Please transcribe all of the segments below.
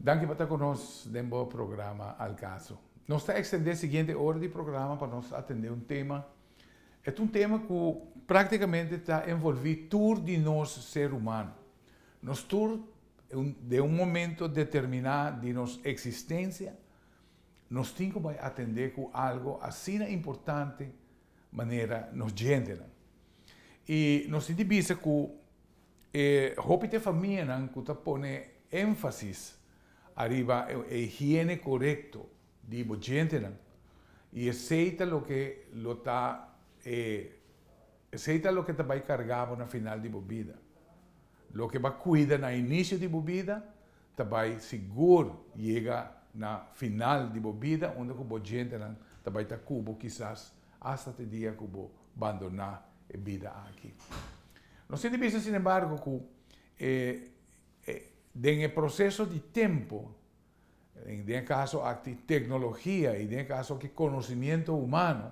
Danki pa ta ku nos den bo programa Al Caso. Nos ta ekstendé siguiente ora di programa pa nos atendé un tema. E ta un tema ku práktikamente ta envolví tur di nos ser humano. Nos tur den un momento determiná di nos eksistensia nos tin ku bai atendé ku algu asina importante manera nos djentenan. I nos tin di bisa ku e hopi ta e famianan ku ta pone énfasis ariba e higiene korekto di bo djentenan i esei ta loke lo ta e esei ta loke ta bai karga bo na final di bo bida. Loke bo a kuida na inisio di bo bida ta bai sigur yega na final di bo bida unda ku bo djentenan ta bai ta ku bo kisas asta te dia ku bo bandoná e bida aki. Nos tin di bisa sinembargo ku e den e proseso di tempu, den e kaso aki teknologia i den e kaso aki konosimiento humano,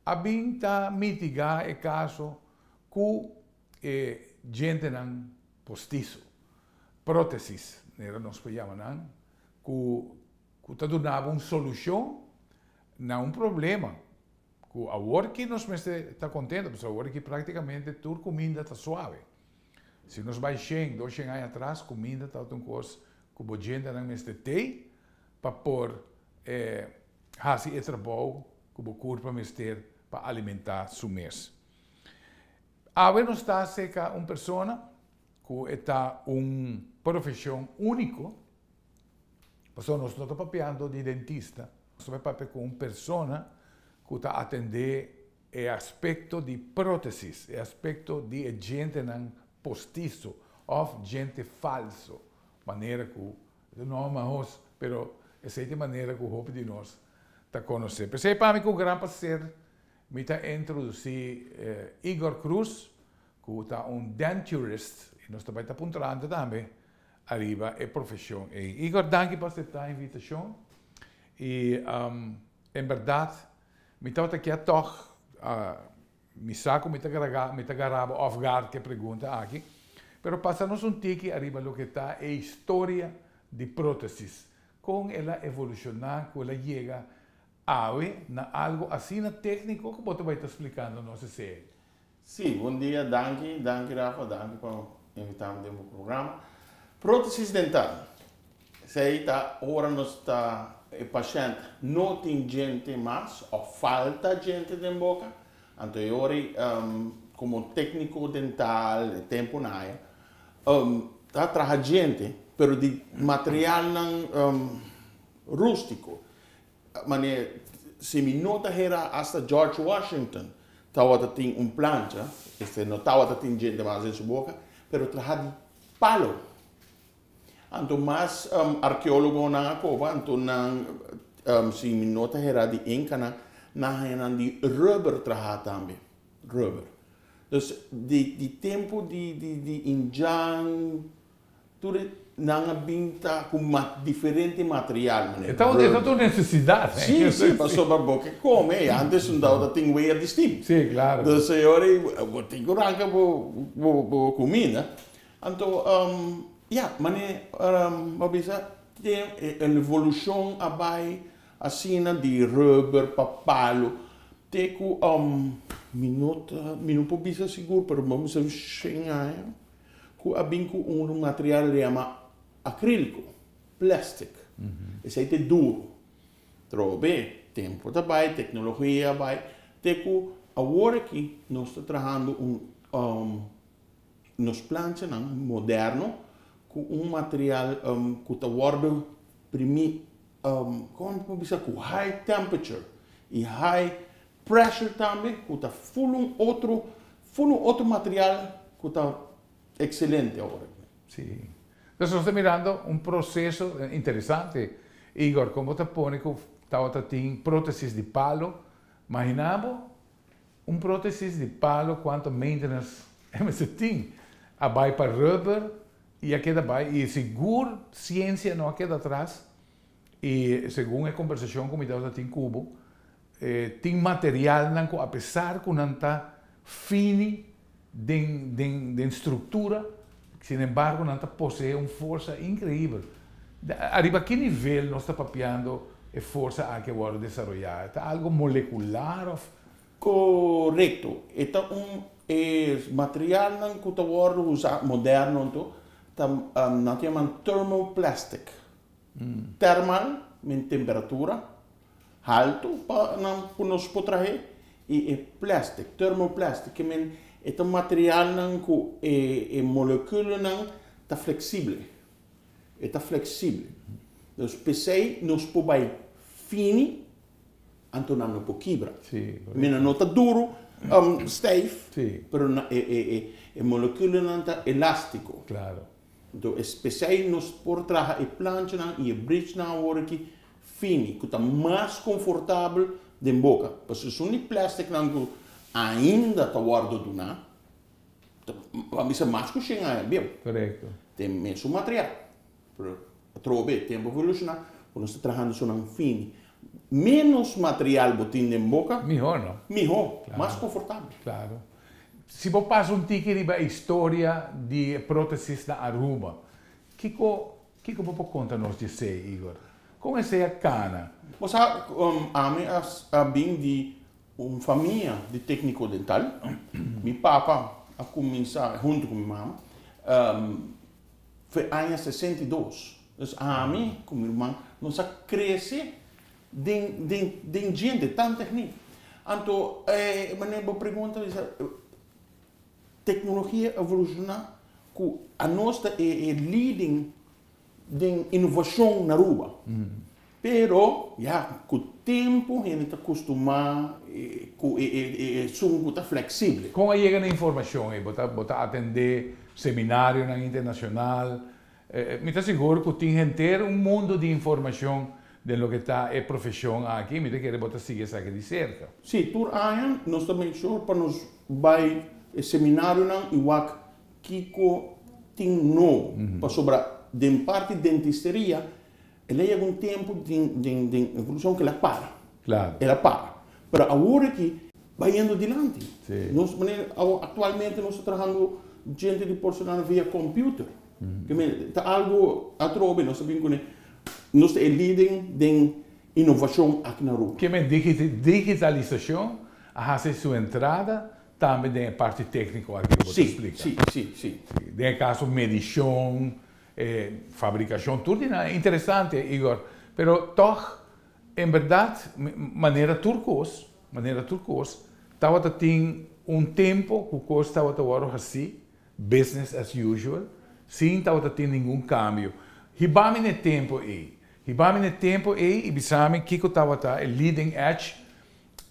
a bin ta mitigá e kaso ku e djentenan postiso, prótesis, manera nos por yama nan, ku ku ta duna bo un solushon na un problema ku awor ki nos mester ta kontento, pasobra awor aki praktikamente tur kuminda ta suave. Si nos bai shen, dos shen aña atras, kuminda tabata un kos ku bo djentenan mester tei pa por hasi e trabou ku bo kurpa mester pa alimentá su mes. Awe nos ta aserka un persona ku e ta un profeshon úniko, pasobra nos no ta papiando di dentista, nos ta papia ku un persona ku ta atendé e aspekto di prótesis, e aspekto di e djentenan postiso òf djente falso, manera ku no mahos, pero esei ta e manera ku hopi di nos ta konosé. P'esei pa mi ku gran plaser Mi ta introdusí Igor Cruz ku ta un denturist i nos ta bai ta puntrando tambe ariba e profeshon ei. Igor, danki pa aseptá e invitashon i en bèrdat mi tabata kier tòg mi sa ku mi ta mi ta gara bo off guard ku e pregunta aki, pero pasa nos un tiki ariba loke ta e historia di prótesis, kon el a evolushoná ku el a yega Awe na algo asina técnico cu bo ta bay ta splicando nos esey. Sí, bon dia, danki, danki Rafa, danki pa invita mi den bo programa. Prótesis dental, esey ta ora nos ta, e pashènt no tin djente mas òf falta djente den boka, anto e ora ei komo técnico dental e temponan aya ta traha djente pero di materialnan rústico. Manera, si mi no ta hera hasta George Washington tawata tin un plancha, este no tawata tin djente mas den su boca, pero traha di palo. Anto mas arkeologonan a koba, anto nan, si mi no ta hera di Incanan, nan haña nan di rubber traha tambe, rubber. Dus di di tempu di di di Injan. Tur e nan a bin ta ku diferente material, manera E ta un nesesidat. Sí, sí, pasobra bo ke kome i antes un tabata tin wea di steam. Sí, klaro. Dus e ora ei bo tin ku ranka bo kuminda. Anto, ya, manera bo bisa tin e evolushon a bai asina di rubber pa palu te ku mi no ta, mi no por bisa sigur pero bo bisa shen aña. Ku a bin ku un material di yama akríliko, plastic. Esei ta duru. Trobe, tempu ta bai, teknologia a bai, te ku awor aki nos ta trahando un nos planchanan moderno ku un material ku ta wòrdu primí, komo mi por bisa, ku high temperature i high Pressure tambe cu ta full un otro full un otro material cu ta excelente awor. Sí. Entonces nos ta mirando un proceso interesante, Igor, como ta pone cu tabata tin protesis di palo, mahina bo un protesis di palo cuanto maintenance e mester tin, a bay pa rubber y a keda bay y sigur ciencia no a keda atras y segun e conversacion cu mi tabata tin cu bo, Tin materialnan ku apesar ku nan ta fini den den den struktura, sinembargo nan ta poseé un forsa inkreibel. Ariba ki nivel nos ta papiando e forsa aki a wordo desaroya? Ta algo molecular of? Corecto. E ta un e materialnan cu ta wordo usa moderno anto ta nan ta yaman thermoplastic. Thermal men temperatura halto pa nan cu nos por trahe y e plastic, thermoplastic ke men e ta materialnan cu e moleculenan ta flexible. E ta flexible. Dus p'esey nos por bay fini, anto nan no por kibra. Mi nan no ta duro, stijf, pero e moleculenan ta elastico. Anto p'esey nos por traha e planchanan y e bridgenan awor aki fini, cu ta mas confortabel den boca. Pasobra esun di plasticnan cu ainda ta wordo duna, a bisa mas cu 100 aña bieu. Tin mesun material. Pero atrobe tempo evoluciona, cu nos ta trahando esunnan fini. Menos material bo tin den boca, Mihor, no? Mihor, mas confortabel. Claro. Si bo pasa un tiki riba historia di prótesis na Aruba, kiko bo por conta nos di esey, Igor? Con esey a cana? Bo sa, ami a bin di un famia di tecnico dental. Mi papa a cuminsa hunto cu mi mama for aña 62. Dus ami cu mi ruman nos a crece den djente, tandtechniek. Anto, manera bo pregunta, bisa, tecnologia evoluciona cu anos ta e leading den innovacion na Aruba. Pero, ya, cu tempo hende ta acostuma cu esun cu ta flexible. Con a yega na informacion? Bo ta atende seminarionan internacional. Mi ta sigur cu tin henter un mundo di informacion di loke ta e profesion aki. Mi ta kere bo ta sigui esaki di cerca. Si, tur aña nos ta make sure pa nos bay seminarionan y wak kiko tin nobo. Pasobra den parti dentisteria, el a yega un tempo di evolucion cu el a para. El a para. Pero awor aki, bayendo dilanti. Nos, manera, actualmente nos ta trahando djente di porcelana via computer. Ke men, ta algo atrobe, nos ta bin cu nos ta e leading den innovacion aki na Aruba. Ke men digitalisacion a haci su entrada tambe den parti tecnico aki cu bo ta explica. Si. Den caso medicion, fabricacion, tur di nada. Interesante, Igor. Pero toch, en berdad, manera tur cos, tawata tin un tempo cu cos tawata awor asina, business as usual, sin tawata tin ningun cambio. Hibami na e tempo ey. Hibami na e tempo ey y bisami kiko tawata e leading edge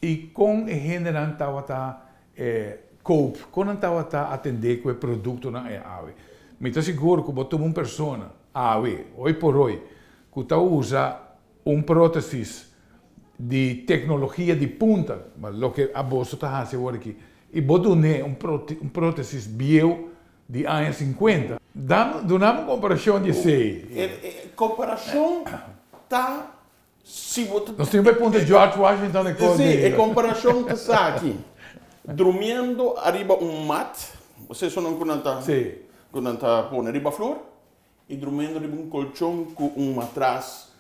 y con e hendenan tawata cope, con nan tawata atende cu e productonan e awe. Mi ta sigur cu bo tuma un persona, awe, hoy por hoy, cu ta usa un prótesis di tecnologia di punta, loke abo ta haci awor aki, y bo dun'e un prótesis bieu di aña 50. Duna un comparacion di esey. E comparacion ta si bo Nos tin punto George Washington e Si, e comparacion ta esaki. Durmiendo ariba un mat, bo no cu ta cu nan ta pone riba flor, y durmiendo riba un colchon cu un matras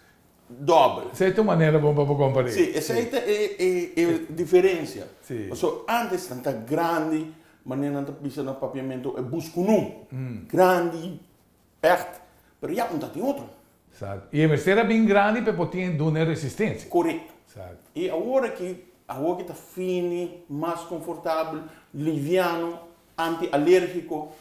dobel. Esey ta un manera bon pa compara. Si, esey ta e diferencia. So, antes tanta grandi, manera nan ta bisa na papiamento, e buscunu. Grandi, echt, pero ya un tin otro. Exacto. Y e mester bin grandi pa por tin duna resistencia. Correcto. Exacto. Y awor aki ta fini, mas confortabel, liviano, anti-alergico,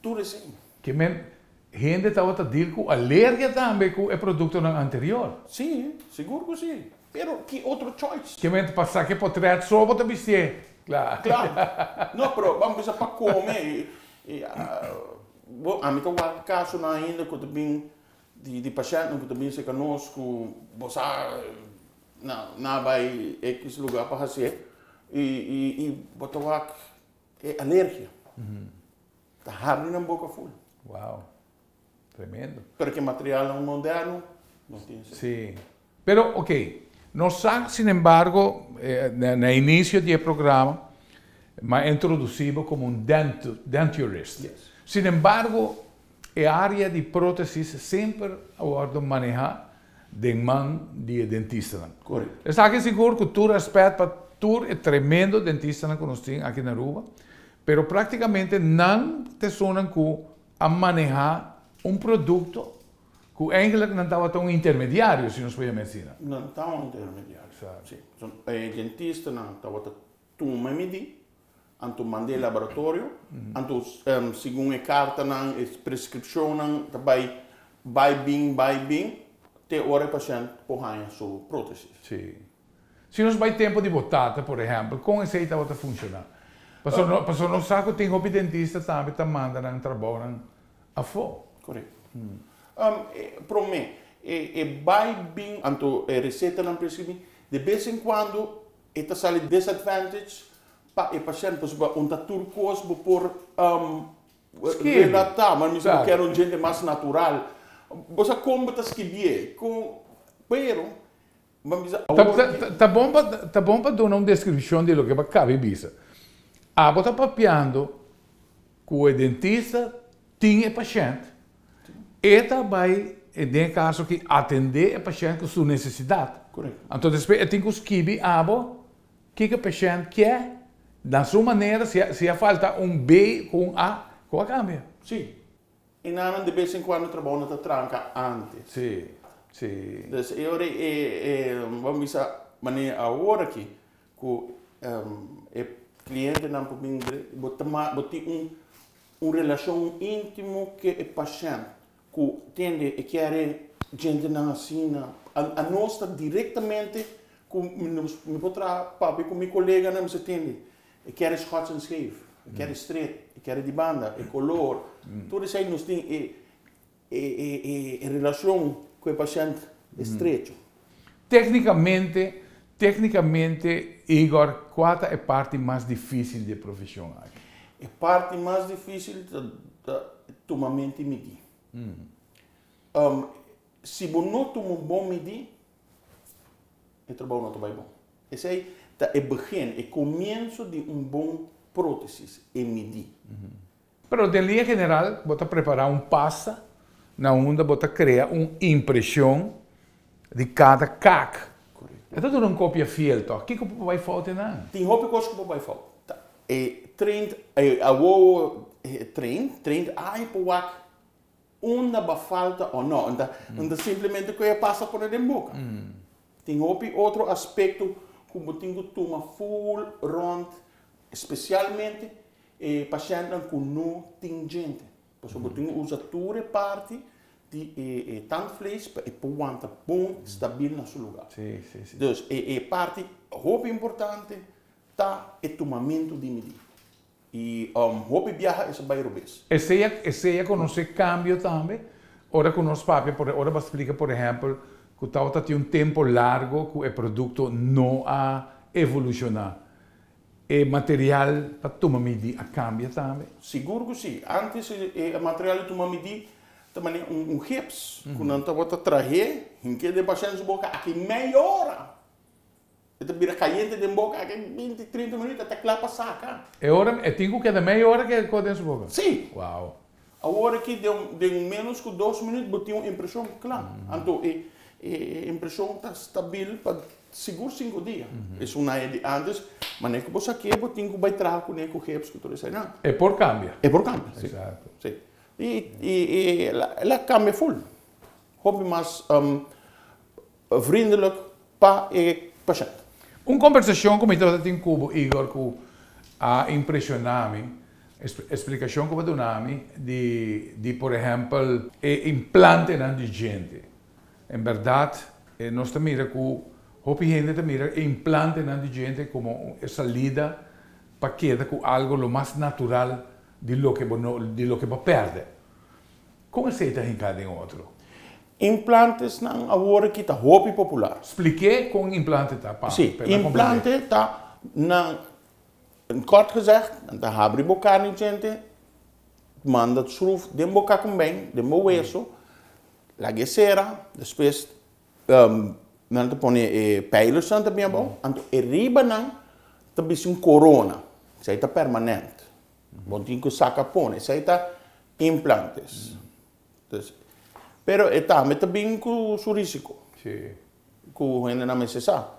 tur asina. Ke men hende tawata deal cu alergia tambe cu e productonan anterior. Si, sigur cu si. Pero ki otro choice? Ke men pasa cu portret so bo ta bisti. Claro. Claro. No, pero ban bisa pa come. E, ami ta wak casonan ainda cu bin di pashent cu bin serca nos cu bo sa na bay X lugar pa haci y bo ta wak e alergia. Ta habri na boca full. Wow. Tremendo. Porque material moderno no tin. Si. Pero, ok, nos sa, sin embargo, na inicio di e programa, m'a introduci bo como un denturist. Yes. Sin embargo, E área di prótesis semper a wòrdu manehá den man di e dentistanan. Esaki sigur ku tur rèspèt pa tur e tremendo dentistanan ku nos tin aki na Aruba, pero práktikamente nan ta esunnan ku a manehá un produkto ku eigenlijk nan tabata un intermediario, si nos por yama asina. Nan ta un intermediario, si. E dentistanan tabata tuma e midí, anto mand'é laboratorio, anto segun e kartanan, e preskripshonnan ta bai bai bin bai bin te ora e pashènt por haña su prótesis. Sí. Si nos bai tempu di bo tata, por ehèmpel, kon esei tabata funshoná? Pasobra pasobra nos sa ku tin hopi dentista tambe ta manda nan trabounan afó. Korekto. Promé, e bai bin, anto e resetanan preskribí, de bes en kuando E ta sali disadvantage pa e pashent pasobra un ta tur kos bo por relatá, ma mi sa bo kier un djente mas natural. Bo sa kon bo ta skibié, kon, pero bo a bisa awor ki. Ta bon pa ta bon pa duna un deskripshon di loke bo a kaba di bisa. Abo ta papiando ku e dentista tin e pashent, e ta bai den e kaso aki atendé e pashent ku su nesesidat. Anto despues e tin ku skibi abo kiko e pashent ke na su manera, si a falta un B ku un A, ku a kambia. Sí. I nan de bes en kuando trabou no ta tranka antes. Sí, sí. Dus e ora e bo a bisa manera awor aki ku e klientenan por bin bo ta bo tin un Un relashon íntimo ke e pashènt ku tende e kier e djentenan asina. A nos ta direktamente ku mi por traha papia ku mi koleganan mi sa tende e kier e schots en scheef, e kier e stret, e kier e di banda, e kolor. Tur esei nos tin e e relashon ku e pashènt estrecho. Téknikamente, téknikamente, Igor, kua ta e parti mas difísil di e profeshon aki? E parti mas difísil ta tuma mente midí. Si bo no tuma un bon midí, e trabou no ta bai bon. Esei ta e begin, e komienso di un bon prótesis, e midí. Pero den liña general bo ta prepará un pasta na unda bo ta krea un impreshon di kada kak. E ta duna un kopia fiel tòg. Kiko por bai fout den nan? Tin hopi kos ku por bai fout. Ta e trained, e awo e trained, trained ai por wak unda ba falta o no. Unda unda simplemente ku e pasta pone den boka. Tin hopi otro aspekto ku bo tin ku tuma ful rònt, spesialmente E pashèntnan ku no tin djente, pasobra bo tin ku usa tur e parti di e tandvlees pa e por wanta bon stabil na su lugá. Dus e parti hopi importante ta e tumamentu di midí. I hopi biaha esei bai robes. Esei esei a konosé kambio tambe ora ku nos papia por ora bo a splika por ehèmpel ku tabata tin un tempu largo ku e produkto no a evolushoná. E material pa tuma midí a kambia tambe? Sigur ku si. Ántes e material di tuma midí ta manera un gips ku nan tabata trah'é hink'é den pashènt su boka aki mei ora. E ta bira kayente den boka aki binti, trinta minüt e ta kla pa saka. E ora e tin ku keda mei ora ke kos den su boka? Si. Wow. Awor aki den ménos ku dos minüt bo tin un impreshon kla. Anto e impreshon ta stabil pa sigur sinku dia. Esun na e di ántes, manera ku bo sak'é bo tin ku bai traha kuné ku gips ku tur eseinan. E por kambia. E por kambia, si. Eksakto. Si. I el a kambia ful. Hopi mas vriendelijk pa e pashènt. Un kombersashon ku mi tabata tin ku bo, Igor, ku a impreshoná mi, e splikashon ku bo a duna mi di, di por ehèmpel, e implantenan di djente. En bèrdat, nos ta mira ku hopi hende ta mira e implantenan di djente komo e salida pa keda ku algu lo mas natural di loke bo no, di loke bo a pèrdè. Kon esei ta hinká den otro? Implantesnan awor aki ta hopi popular. Splik'é kon implante ta pa Sí, pa nan komprendé. Implante ta nan, kort gezegd, nan ta habri bo karni djente, manda schroef den bo kakumbein, den bo weso, lag'é sera, despues nan ta pone e pijlersnan ta bin abou, anto e riba nan ta bisti un korona, esei ta permanent. Bo tin ku saka pone, esei ta implantes. Dus, pero e tambe ta bin ku su risiko. Ku hendenan mester sa.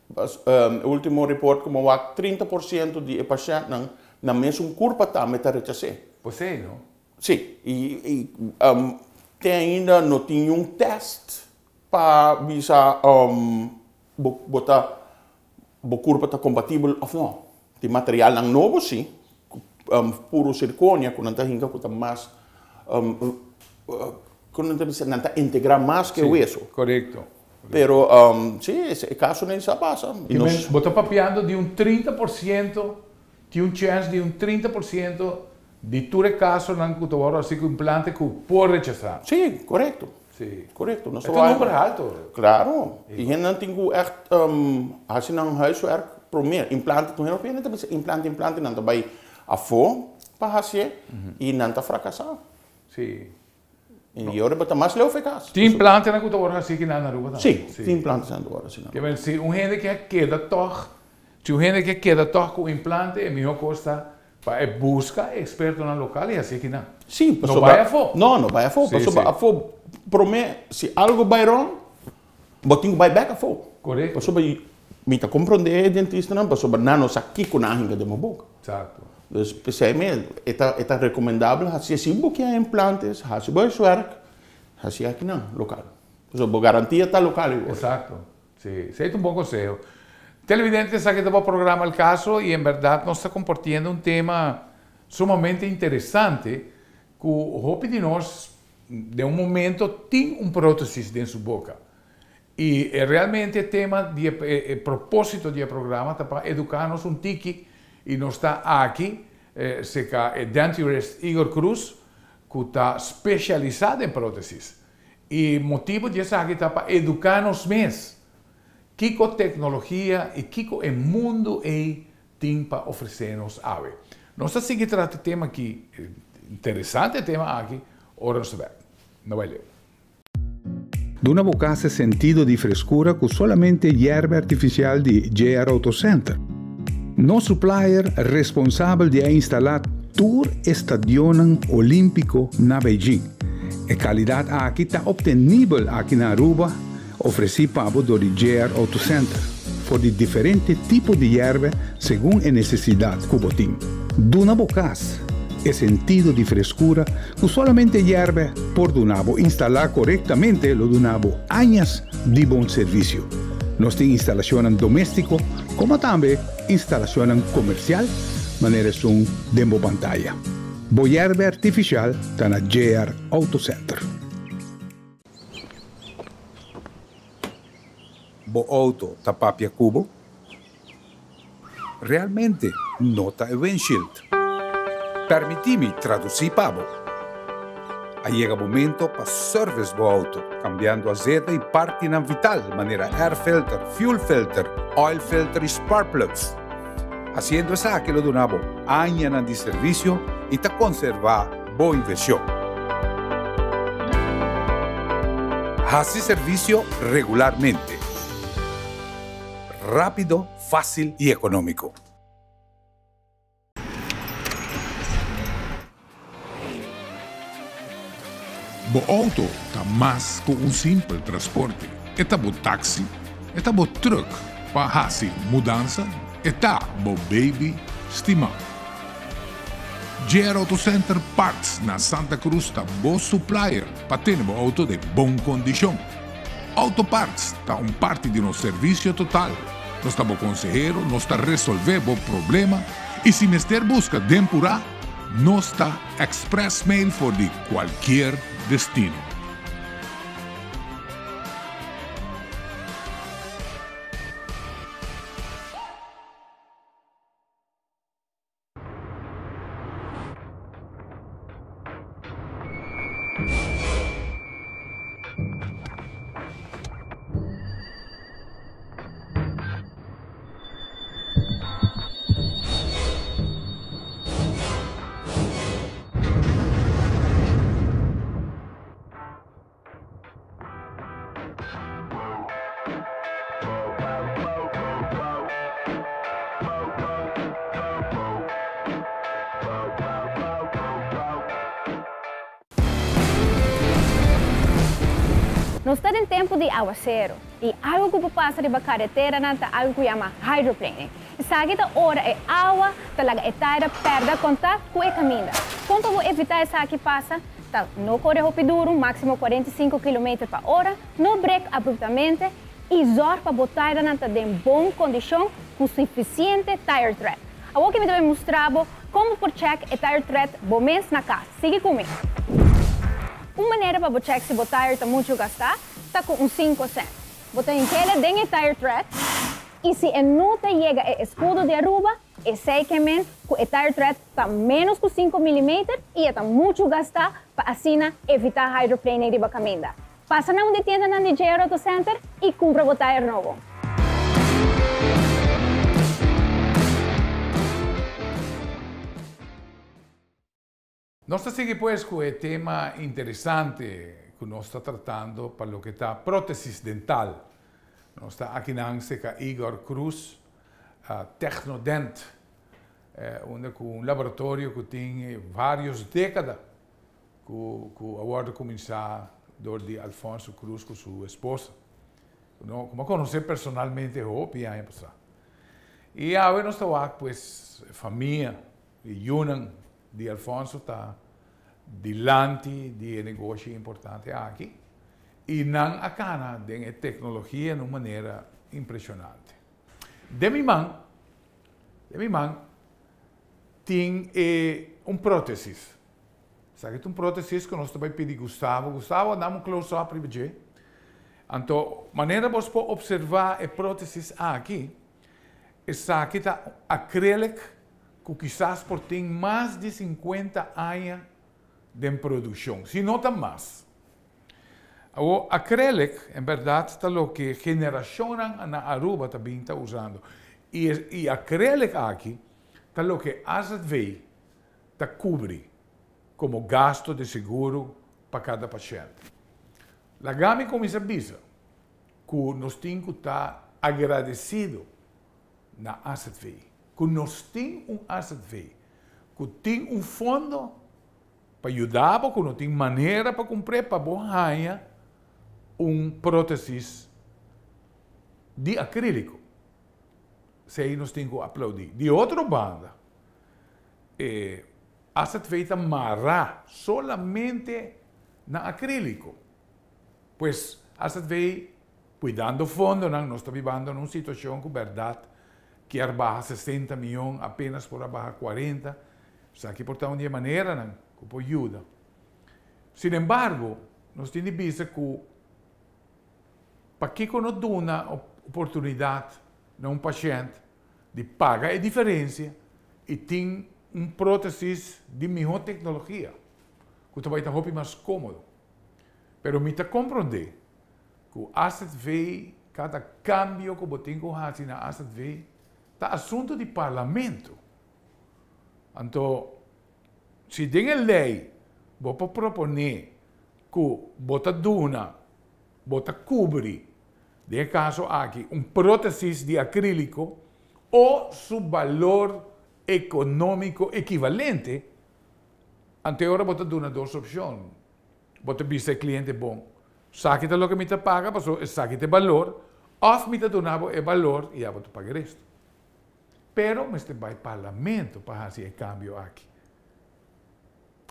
E ultimo report ku mi a wak, 30% di e pashèntnan nan mesun kurpa tambe ta rechas'é. Posei, no? Si. I te ainda no tin niun tèst pa bisa bo ta bo kurpa ta kompatibel òf no. Tin materialnan nobo si, puro zirkonia ku nan ta hinka ku ta mas ku nan ta bisa nan ta integrá mas ku e weso. Korekto. Pero si e kasonan sa pasa. Bo ta papiando di un 30%, tin un chèns di un 30% di tur e kasonan ku ta wòrdu hasi ku implante ku por rechasá. Si, korekto. Si. Korekto. E ta un number halto. Klaro. I hendenan tin ku ègt hasi nan huiswerk promé. Implante, tur hende hende ta bisa implante, implante, nan ta bai afó pa hasié i nan ta frakasá. Si. I ora bo ta mas leu for e kas. Tin implantenan ku ta wòrdu hasi kinan na Aruba tambe? Si, tin implantenan ta wòrdu hasi na Aruba. Ke men si un hende ke a keda tòg, si un hende ke keda tòg ku implante e mihó kos ta pa e buska e ekspertonan lokal i hasi kinan. Si, pasobra. No bai afó. No, no bai afó. Pasobra afó promé si algu bai ròn bo tin ku bai bèk afó. Korekto. Pasobra mi ta komprondé e dentistanan pasobra nan no sa kiko nan a hinka den bo boka. Eksakto. Dus p'esei mi e ta e ta rekomendabel hasi si bo kier implantes hasi bo huiswerk hasi akinan lokal. Pasobra bo garantia ta lokal awor. Eksakto. Si, esei ta un bon konseho. Televidente esaki ta bo programa El Caso i en bèrdat nos ta kompartiendo un tema sumamente interesante ku hopi di nos den un momento tin un prótesis den su boka. I realmente e tema di e e propósito di e programa ta pa eduká nos un tiki i nos ta aki serka e dentist Igor Cruz ku ta spesialisá den prótesis. I motibu di esaki ta pa eduká nos mes kiko teknologia i kiko e mundu ei tin pa ofresé nos awe. Nos ta sigui trata e tema aki, interesante tema aki, ora nos ta bèk. No bai leu. Duna bo kas e sentido di freskura ku solamente yerba artifisial di JR Auto Center. Nos supplier responsabel di a instalá tur e stadionnan olímpiko na Beijing. E kalidat aki ta optenibel aki na Aruba, ofresí pa bo dor di JR Auto Center, for di diferente tipo di yerba segun e nesesidat ku bo tin. Duna bo kas e sentido di freskura Ku solamente yèrbe por duna bo instalá korektamente lo duna bo añas di bon servisio. Nos tin instalashonnan doméstiko komo tambe instalashonnan komersial manera esun den bo pantaya. Bo yèrbe artifisial ta na JR Auto Center. Bo outo ta papia ku bo? Realmente no ta e windshield. Permití mi tradusí pa bo. A yega momento pa service bo auto, cambiando azeta y partinan vital manera air filter, fuel filter, oil filter y spark plugs. Haciendo esaki lo duna bo añanan di servicio y ta conserva bo inversion. Haci servicio regularmente. Rápido, fácil y económico. Bo auto ta mas ku un simpel transporte. E ta bo taxi, e ta bo truck pa hasi mudansa, e ta bo baby stimá. JR Auto Center Parts na Santa Cruz ta bo supplier pa tene bo auto den bon kondishon. Auto Parts ta un parti di nos servicio total. Nos ta bo consehero, nos ta resolve bo problema y si mester busca den pura, nos ta express mail for di cualkier destino. Nos ta den tempo di awacero y algo cu por pasa riba careteranan ta algo cu yama hydroplaning. Esaki ta ora e awa ta laga e taira perde contact cu e caminda. Con pa bo evita esaki pasa? Ta no core hopi duro, maximo 45 kilometer pa ora, no brek abruptamente y zorg pa bo tairanan ta den bon condicion cu suficiente tire tread. Awor cu mi ta bay mustra bo con bo por check e tire tread bo mes na cas. Sigui cu mi! Un manera pa bo check si bo tire ta mucho gasta ta cu un 5 cent. Bo ta hinkele den e tire tread y si e no ta yega e escudo di Aruba, esey ke men cu e tire tread ta menos cu 5 millimeter y e ta mucho gasta pa asina evita hydroplaning riba caminda. Pasa na un di tiendanan di JR Auto Center y cumpra bo tire nobo. Nos ta sigui pues cu e tema interesante cu nos ta tratando pa loke ta protesis dental. Nos ta akinan cerca Igor Cruz, Technodent, unda cu un laboratorio cu tin varios decada cu a wordo cuminsa door di Alfonso Cruz cu su esposa. Cu mi a conoce personalmente hopi aña pasa. Y awe nos ta wak pues famia di yunan di Alfonso ta dilanti di e negoshi importante aki y nan a cana den e tecnologia na un manera impresionante. Den mi man, den mi man tin e un protesis. Esaki ta un protesis cu nos ta bay pidi Gustavo. Gustavo, dame un close up riba dje. Anto, manera bos por observa e protesis aki, esaki ta acrylic cu kisas por tin mas di 50 aña den produccion, si no ta mas. Awor, acrylic, en berdad, ta loke generacionnan na Aruba ta bin ta usando. Y acrylic aki ta loke AZV ta cubri como gasto di seguro pa cada pashent. Laga mi cuminsa bisa cu nos tin cu ta agradecido na AZV, cu nos tin un AZV, cu tin un fondo pa yuda bo, cu no tin manera pa cumpre pa bo haya un protesis di acrílico. Esey nos tin cu aplaudi. Di otro banda, e AZV ta mara solamente na acrílico. Pues AZV, cuidando fondonan, nos ta bibando den un situacion cu berdad kier baha 60 miyon, apenas por a baha 40. Esaki por ta un di e maneranan cu por yuda. Sin embargo, nos tin di bisa cu pakico no duna oportunidad na un pashent di paga e diferencia y tin un protesis di miho tecnologia, cu ta bay ta hopi mas comodo. Pero mi ta comprende cu AZV, cada cambio cu bo tin cu haci na AZV, ta asunto di parlamento. Anto, si den e ley bo por propone cu bo ta duna, bo ta cubri, den e caso aki, un protesis di acrílico o su balor economico equivalente, anto ora bo ta duna dos opcion. Bo ta bisa e cliente bon, esaki ta loke mi ta paga, paso esaki ta e balor, of mi ta duna bo e balor y abo ta paga e resto. Pero mester bay parlamento pa haci e cambio aki.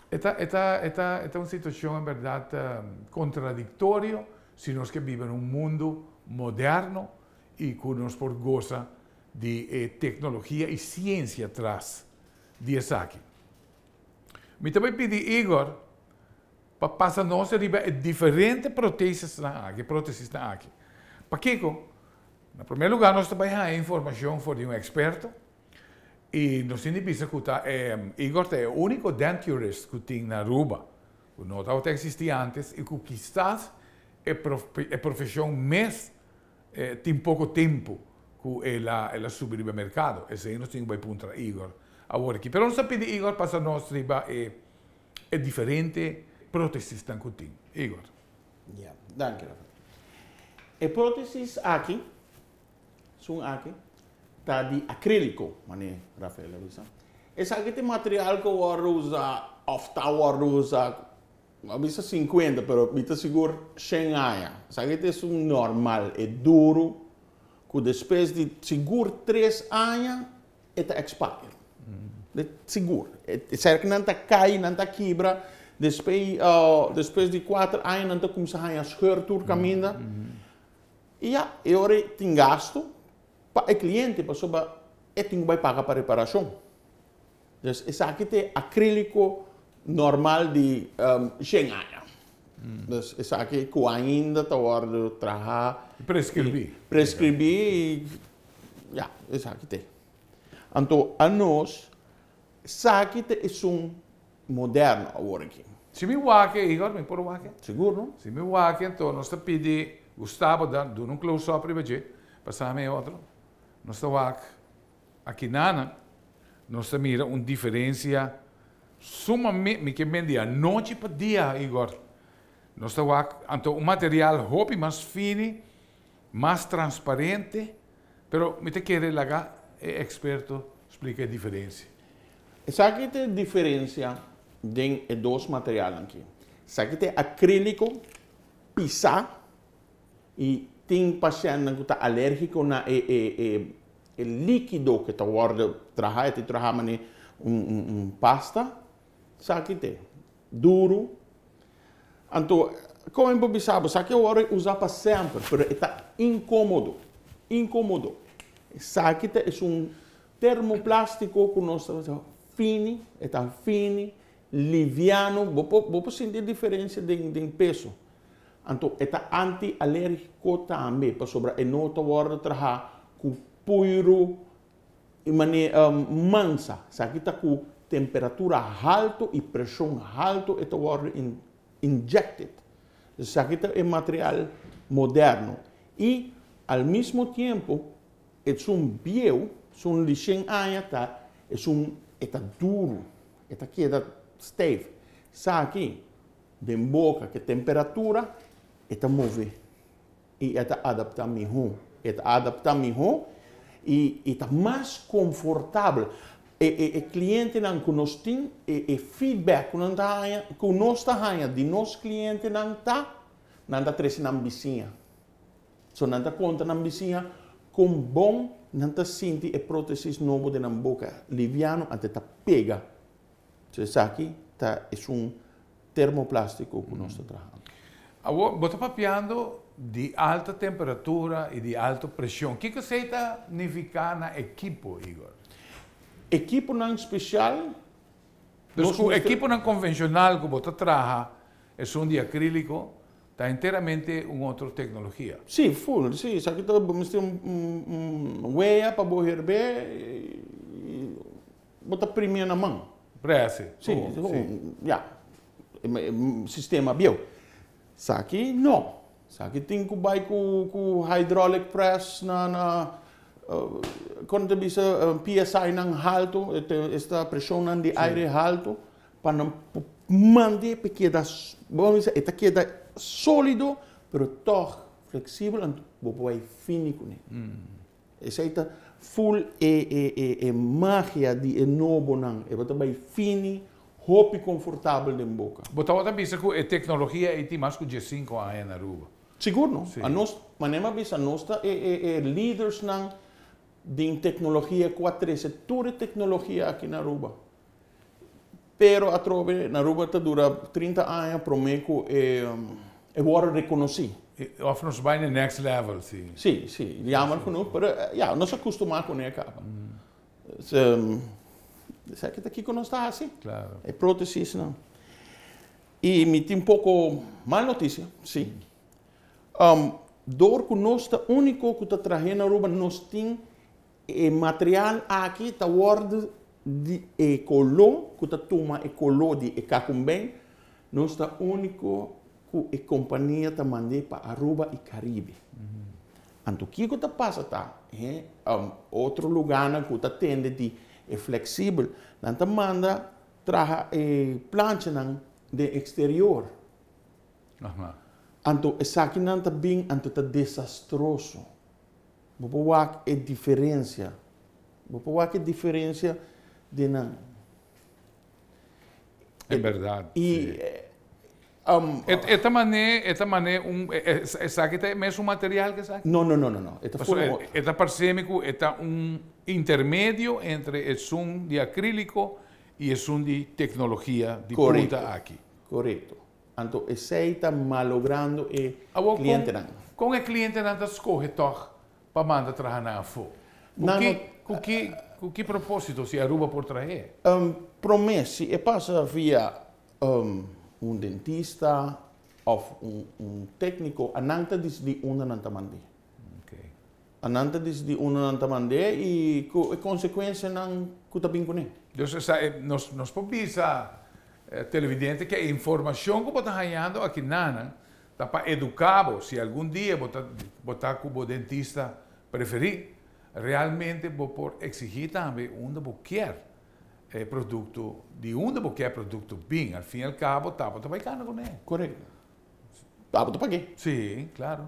E ta, e ta, e ta, e ta un situacion en berdad contradictorio si nos ke biba den un mundo moderno y cu nos por goza di e tecnologia y ciencia tras di esaki. Mi ta bay pidi Igor pa pasa nos riba e diferente protesisnan aki, protesisnan aki. Pakico? Na primer lugar nos ta bay haya informacion for di un experto y nos tin di bisa cu ta Igor ta e unico denturist cu tin na Aruba, cu no tabata existi antes y cu kisas e profesion mes tin poco tempo cu el a subi riba mercado. Esey nos tin cu bay puntra Igor awor aki. Pero nos ta pidi Igor pasa nos riba e diferente protesisnan cu tin. Igor. Ja, danki Rafael. E protesis aki, sun aki, ta di acrílico, mane Rafael a bisa. Esaki ta material cu wordo usa of ta wordo usa. A bisa 50, pero mi ta sigur 100 aña. Esaki ta un normal, e duro, ku despues di sigur 3 aña, e ta expire. Sigur. Serka nan ta kai, nan ta kibra, despues di 4 aña nan ta kuminsá haña scheur tur kaminda. I ya, e ora tin gasto pa e kliente, pasobra e tin ku bai paga pa reparashon. Dus esaki ta akríliko normal di 100 aña. Dus esaki ku ainda ta wòrdu trahá. Preskribí. Preskribí i ya, esaki ta. Anto anos esaki ta esun moderno awor aki. Si mi wak, Igor, mi por wak? Sigur, no? Si mi wak, anto nos ta pidi Gustavo da duna un close up riba dje, pasa mi otro. Nos ta wak aki nana, nos ta mira un diferensia sumamente, mi ke men di anochi pa dia, Igor. Nos ta wak, anto un material hopi mas fini, mas transparente, pero mi ta kere laga e eksperto splika e diferensia. Esaki ta e diferensia den e dos materialnan aki. Esaki ta e akríliko pisá i tin pashèntnan ku ta alérgiko na e e e e líkido ku ta wòrdu trahá, e ta trahá manera un pasta. Esaki ta duru. Anto, kon mi por bisa bo, esaki a wòrdu usá pa semper, pero e ta inkómodo, inkómodo. Esaki ta esun termoplástiko ku nos ta bisa fini, e ta fini, liviano, bo por bo por sinti e diferensia den den peso. Anto e ta anti-alérgiko tambe, pasobra e no ta wòrdu trahá ku puiru i manera mansa. Esaki ta ku temperatura haltu i preshon haltu e ta wòrdu injected. Esaki ta e material moderno i al mismo tiempo esun bieu, esun di shen aña ta esun e ta duru, e ta keda stijf. Esaki den boka ku e temperatura e ta move i e ta adaptá mihó. E ta adaptá mihó i e ta mas konfortabel. E e e klientenan ku nos tin, e e feedback ku nan ta haña, ku nos ta haña di nos klientenan ta, nan ta trese nan bisiña. So nan ta konta nan bisiña kon bon nan ta sinti e prótesis nobo den nan boka, liviano, anto e ta pega. So esaki ta esun termoplástiko ku nos ta traha. Awor, bo ta papiando di alta temperatura i di alto preshon. Kiko esei ta nifiká na ekipo, Igor? Ekiponan spesial. Dus ku ekiponan konvenshonal ku bo ta traha, esun di akríliko, ta enteramente un otro teknologia. Sí, full, sí. Esaki ta bo mester un wea pa bo herbé i bo ta primia na man. Presi. Sí, ya. Sistema bieu. Esaki no. Esaki tin ku bai ku hydraulic press na na kon ta bisa PSI nan haltu, esta preshonnan di aire haltu pa nan por mant'e pa e keda, bo a bisa e ta keda solido pero tòg fleksibel anto bo por bai fini kuné. Esei ta full e e e e magia di e nobonan. E bo ta bai fini, hopi confortabel den boca. Bo tabata bisa cu e tecnologia ei tin mas cu 15 aña na Aruba. Sigur no. Anos, manera mi a bisa, nos ta e e e leadersnan den tecnologia cu a trece tur e tecnologia aki na Aruba. Pero atrobe na Aruba ta dura 30 aña prome cu e e worde reconoci. Of nos bai na next level, si. Si, si. Jammer genoeg, pero ya, nos a custuma cune caba. Esaki ta kico nos ta haci. E protesisnan. Y mi tin poco mal noticia, si. Door cu nos ta unico cu ta trahe na Aruba, nos tin e material aki ta worde di e color cu ta tuma e color di e cacumben, nos ta unico cu e compania ta mand'e pa Aruba y Caribe. Anto kico ta pasa ta, otro lugarnan cu ta tende di e flexibel, nan ta manda traha e planchanan den exterior. Anto esakinan ta bin, anto ta desastroso. Bo por wak e diferencia. Bo por wak e diferencia den nan. En berdad, si. E ta mane un esaki ta mesun material ku esaki? No. E ta full. E ta parse ku e ta un intermedio entre esun di akríliko i esun di teknologia di punta aki. Korekto. Anto, esei ta malogrando e klientenan. Kon e klientenan ta skohe toch pa manda traha nan afó? Ku ki propósito si Aruba por traha? Promé, si e pasa via un dentista òf un tékniko, nan ta disidí unda nan ta mand'é. Nan ta disidí unda nan ta mand'é i ku e konsekuensianan ku ta bin kuné. Anto, nos por bisa televidente ku e informashon ku bo ta hañando akinan ta pa eduká. Si algun dia bo ta ku e dentista preferí, realmente bo por eksigí tambe unda bo ke produkto, di unda bo ke produkto bin. Al fin i al kabo, ta bo ta bai kana kuné. Korekto. Ta bo ta pag'é. Si, klaro.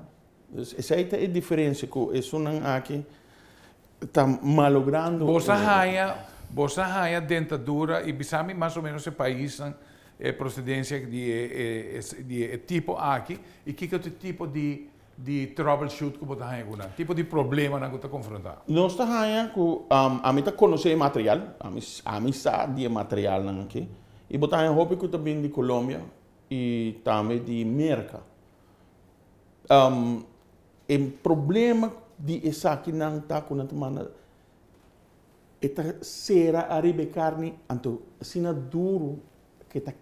Esei ta e diferensia ku esunnan aki ta malogrando. Bo ta haña dentadura i bisami mas o ménos e pais, e prosedensia di e tipo aki i kiko ta e tipo di troubleshoot ku bo ta haña, tipo di problemanan ku ta konfrontá? Nos ta haña ku ami ta konosé material, ami sa di e materialnan aki. I bo ta haña hopi ku ta bin di Colombia i tambe di Merka. E problema di esakinan ta ku nan ta manda e ta sera ariba e karni, anto asina duru ku ta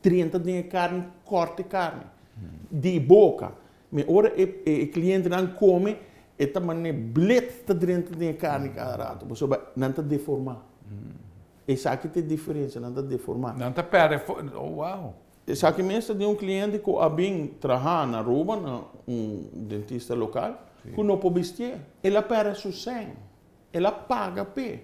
30 den karni, kòrta karni di boka. Ma ora e klientenan kome, e ta mane blet ta drenta den karni kada ratu, pasobra nan ta deformá. Esaki ta e diferensia, nan ta deformá. Nan ta pèrdè, oh wow. Esaki mes di un kliente ku a bin traha na Aruba, na un dentista lokal, ku no por bisti. El a pèrdè su sèn. El a paga p'e.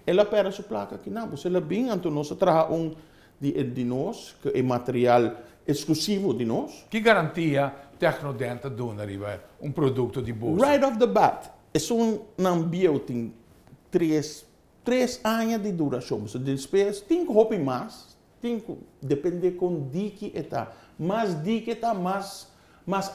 El a pèrdè su plaka akinan. Pues el a bin, anto nos a traha un di nos, ku e material eksklusivo di nos. Ki garantia Tecnodent ta duna riba un produkto di boso? Right off the bat, esunnan bieu tin 3 aña di durashon. So, despues, tin hopi mas, tin ku dependé kon diki e ta. Mas diki e ta, mas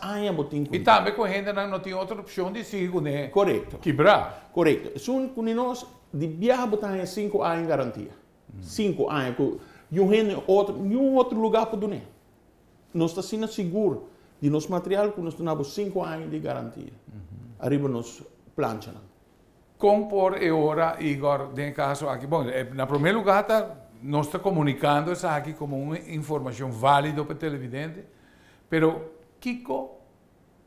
aña bo tin. I tambe ku hendenan no tin otro opshon di sigui kuné. Korekto. Kibrá. Korekto. Esun ku nos di biaha bo ta 5 aña garantia. 5 aña ku un hende otro, un otro lugá pa dun'é. Nos ta asina sigur di nos material ku nos ta 5 aña di garantia ariba nos planchanan. Kon por e ora, Igor, den kaso aki, bon, na promé lugá ta, nos ta komunikando esaki komo un informashon válido pa televidente, pero kiko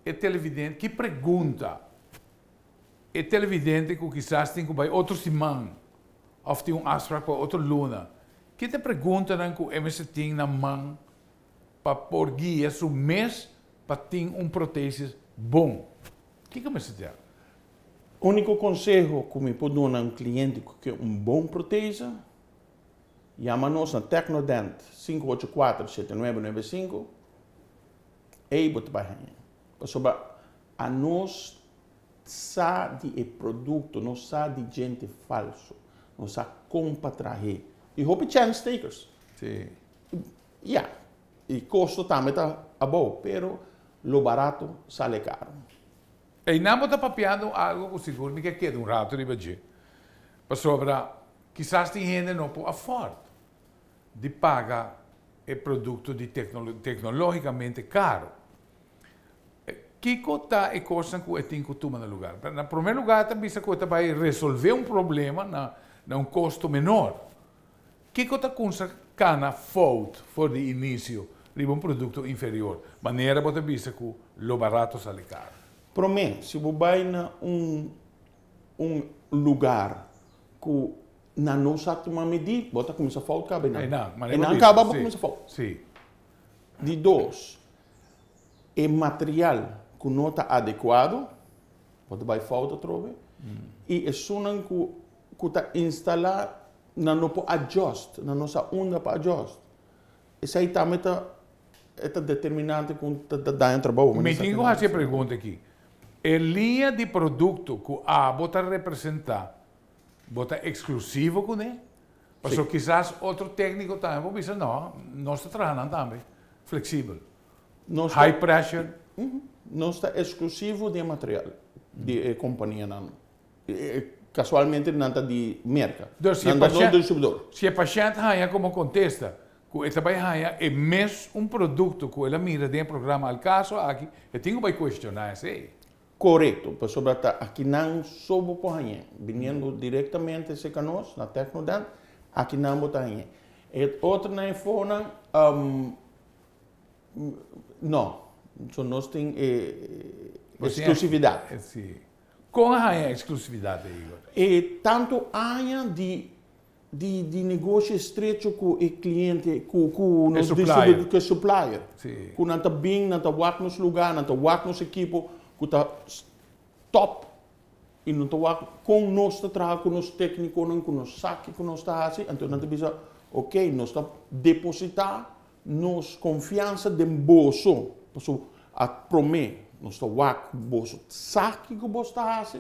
e televidente, ki pregunta e televidente ku kisas tin ku bai otro siman, òf tin un afspraak pa otro luna, ki ta e preguntanan ku e mester tin na man pa por guia su mes pa tin un prótesis bon? Kiko mester tin? Úniko konseho ku mi por duna un kliente ku ke un bon prótesis, yama nos na Tecnodent 584-7995 i bo ta bai haña. Pasobra nos sa di e produkto, nos sa di hende falsu, nos sa kon pa traha. I hopi chance takers. Ja, e kosto tambe ta abou, pero lo barato sale caro. I nan ta papiando algu ku sigur mi ke keda un ratu riba dje. Pasobra kisas tin hende no por afford di paga e produkto di teknológikamente karu. Kiko ta e kos ku e tin ku tuma na lugá? Na promé lugá, ta bisa ku ta bai resolvé un problema na un kosto menor. Kiko ta kuminsá kana fout for di inisio riba un produkto inferior? Manera bo ta bisa ku lo barato sale caro. Promé, si bo bai na un lugá ku nan no sa tuma medida, bo ta kuminsá fout kaba nan. E nan kaba, bo kuminsá fout. Di dos, e material ku no ta adekuá, bo ta bai fout atrobe. I esunnan ku ta instalá nan no por adjust, nan no sa unda pa adjust. Esei tambe ta determinante ku ta daña trabou. Mi tin ku hasi e pregunta aki. E liña di produkto ku abo ta representá, bo ta eksklusivo kuné? Pasobra kisas otro tékniko tambe por bisa, no, nos ta trahando tambe. Fleksibel. Nos High pressure. Nos ta eksklusivo di material di e kompanianan. Kasualmente nan ta di Merka. Dus si e Nan ta nos pashènt, distribuidor. si e pashènt haña komo kontesta ku e ta bai haña e mes un produkto ku el a mira den e programa Al Caso aki, e tin ku bai kuestioná esei. Korekto, pasobra ta akinan so bo por hañ'é. Biniendo direktamente serka nos na Tecnodent, akinan bo ta hañ'é. E otronan e fonan, no. So nos tin e eksklusividat. Sí. Kon a haña eksklusividat ei, Igor? E tantu aña di di di negoshi estrecho ku e kliente, ku ku E nos supplier. distribuidor, ku e supplier. Sí. Ku nan ta bin, nan ta wak nos lugá, nan ta wak nos ekipo ku ta top i nan ta wak kon nos ta traha ku nos téknikonan, ku nos sa kiko nos ta hasi. Anto nan ta bisa, ok, nos ta depositá nos konfiansa den boso, pasobra a promé nos ta wak ku boso sa kiko boso ta hasi.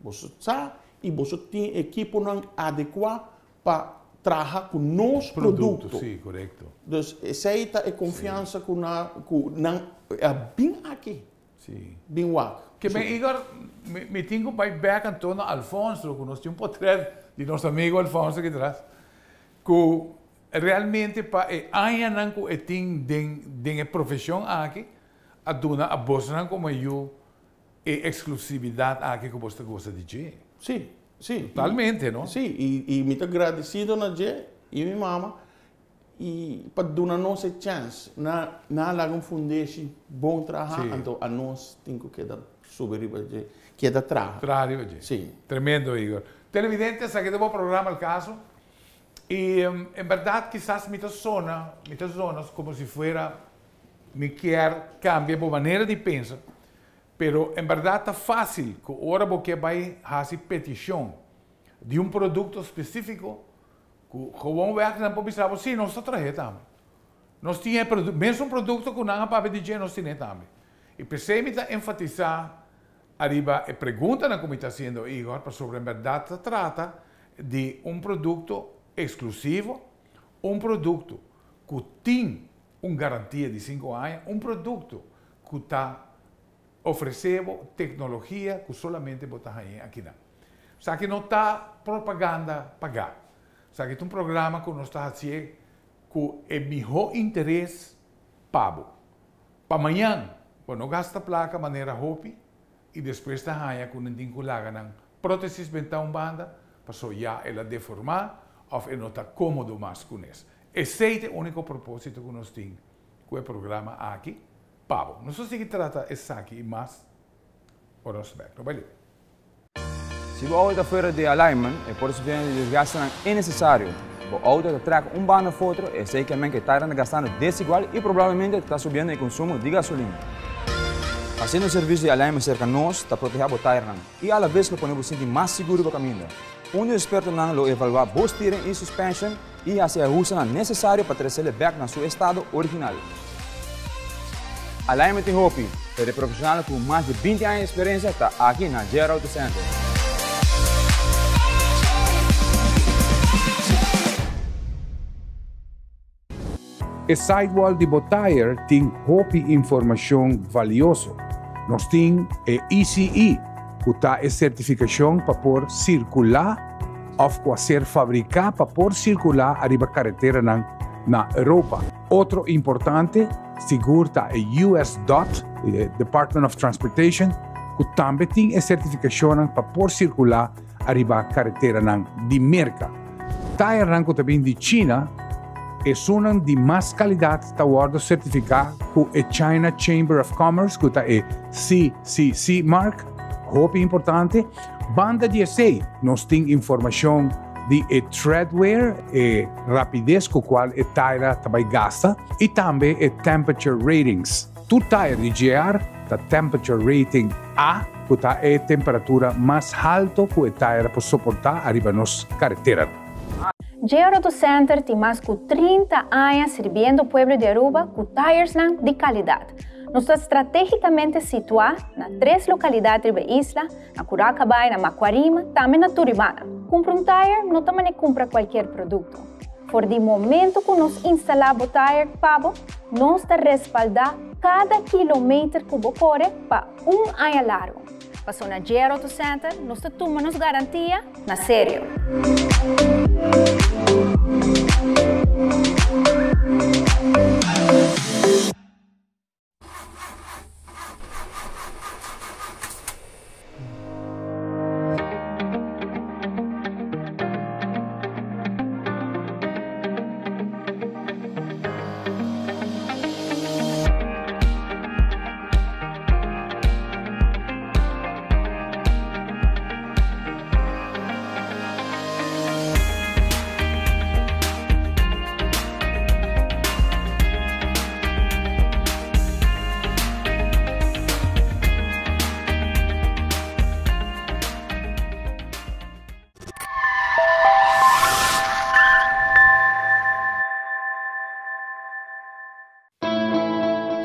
Boso sa i boso tin ekiponan adekuá pa traha ku nos Produkto, produkto. sí, korekto. Dus esei ta e konfiansa ku na ku nan a bin aki, Sí. bin wak. Ke men Igor, mi mi tin ku bai bèk anto na Alfonso, ku nos tin un potrèt di nos amigo Alfonso aki tras, ku realmente pa e añanan ku e tin den den e profeshon aki, a duna a bosonan komo yu E exclusividad aki cu bos ta goza di dje. Sí, sí. Totalmente, no? Sí, y y mi ta gradecido na dje y mi mama y pa duna nos e chance. Na nan a laga un fundeshi bon traha, anto anos tin cu keda subi riba dje, keda traha. Traha riba dje. Sí. Tremendo, Igor. Televidente, esaki ta bo programa El Caso y en berdad kisas mi ta sona, mi ta zona como si fuera mi kier cambia bo manera di pensa, Pero en berdad ta fácil cu ora bo ke bay haci peticion di un producto specifico cu gewoonweg nan por bisa bo, si, nos ta trahe tambe. Nos tin e mesun producto cu nan a papia di dje, nos tine tambe. Y p'esey mi ta enfatisa ariba e preguntanan cu mi ta haciendo, Igor, pasobra en berdad ta trata di un producto exclusivo, un producto cu tin un garantia di cinco aña, un producto ku ta ofresé bo teknologia ku solamente bo ta hañ'é akinan. Esaki no ta propaganda pagá. Esaki ta un programa ku nos ta hasié ku e mihó interes pa bo. Pa mañan bo no gasta plaka manera hopi i despues ta haña ku nan tin ku laga nan prótesis bentá un banda pasobra ya el a deformá òf e no ta kómodo mas kunes. Esei ta e úniko propósito ku nos tin ku e programa aki pa bo. Nos ta sigui trata esaki i mas ora nos ta bek. No bai leu. Si bo auto ta fuera di alignment, e por sufriendo di desgastenan innesesario. Bo auto ta trek un banda of otro, esei ke men ke tairan ta gastando desigual i probablemente ta subiendo e konsumo di gasolina. Hasiendo servicio di alignment serka nos ta proteha bo tairnan i alabes lo pone bo sinti mas sigur riba kaminda. Un di expertonan lo evalua bo steering i suspension i hasi e ahustenan nesesario pa tresele bek na su estado original. Alignment tin hopi, pero e profesionalnan ku mas di 20 aña di eksperensia ta aki na JR Auto Center. E sidewall di bo tire tin hopi informashon valioso. Nos tin e ECE, ku ta e sertifikashon pa por sirkulá òf ku a ser fabriká pa por sirkulá ariba kareteranan na Europa. Otro importante sigur ta e US dot, e Department of Transportation, ku tambe tin e sertifikashonnan pa por sirkulá ariba kareteranan di Merka. Tayernan ku ta bin di China, esunnan di mas kalidat ta wòrdu sertifiká ku e China Chamber of Commerce, ku ta e CCC mark, hopi importante. Banda di esei, nos tin informashon di e treadwear, e rapides ku kual e taira ta bai gasta, i tambe e temperature ratings. Tur tayer di GR ta temperature rating A, ku ta e temperatura mas halto ku e tayer por soportá ariba nos kareteranan. GR Auto Center tin mas ku 30 aña sirbiendo pueblo di Aruba ku tayersnan di kalidat. Nos ta stratégikamente situá na tres lokalidat riba e isla, na Curacabai, na Macuarima, tambe na Turibana. Kumpra un tayer no ta manera kumpra kualkier produkto. For di momento ku nos instalá bo tire pa bo, nos ta respaldá kada kilometer ku bo kore pa un aña largu. Paso na JR Auto Center nos ta tuma nos garantia na serio.